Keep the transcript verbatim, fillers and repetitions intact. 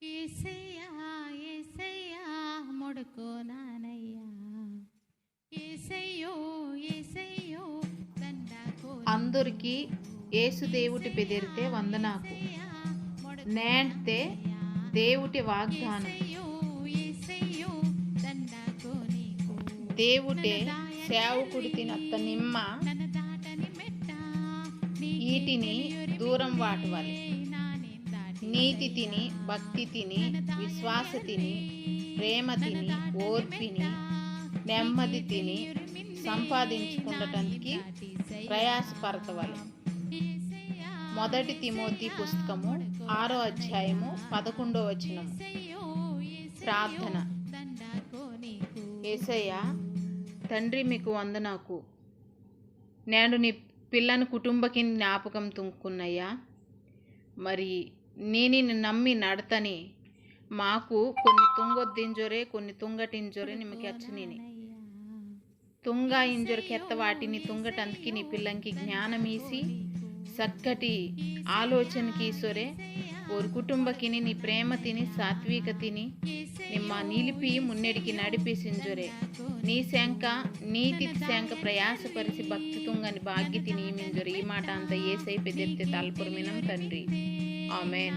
ఏసయ్యా, ఏసయ్యా, మొడుకో నానయ్యా. ఏసయ్యో, ఏసయ్యో, దండాకో. అందరికీ యేసు దేవుటి పెదిరితే వందనాకు. నేంటే దేవుటి వాగ్దానం. ఏసయ్యో, ఏసయ్యో, దండాకో నీకు. దేవుటే సేవకుడితినత్త నిమ్మ ఈటిని దూరం వాటవాలి. నీతితిని, భక్తితిని, విశ్వాసతిని, ప్రేమతిని, ఓర్పిని, నెమ్మదితిని సంపాదించుకుండటానికి ప్రయాసపరచవాలి. మొదటి తిమోతి పుస్తకము ఆరో అధ్యాయము పదకొండో వచనము. ప్రార్థన. ఏసయ్యా, తండ్రి, మీకు వందనాకు. నేను నీ పిల్లని కుటుంబకి జ్ఞాపకం తుంకున్నయ్యా. మరి నీనిని నమ్మి నడతని మాకు కొన్ని తుంగొద్దింజొరే, కొన్ని తుంగటింజొరే నిమ్మకి అచ్చనిని. తుంగ ఇంజొరు కెత్త వాటిని తుంగటందుకి నీ పిల్లంకి జ్ఞానమీసి, చక్కటి ఆలోచనకి ఈసొరే, ఓరు కుటుంబకిని నీ ప్రేమతిని, సాత్వికతిని, నిమ్మ నిలిపి మున్నెడికి నడిపిసింజొరే. నీ శంక, నీతి శంక ప్రయాసపరిచి భక్తి తుంగని భాగ్యతి నియమింజొరే. ఈ మాట అంత ఏసై పెదెత్తే తల్పురమినం తండ్రి. ఆమెన్.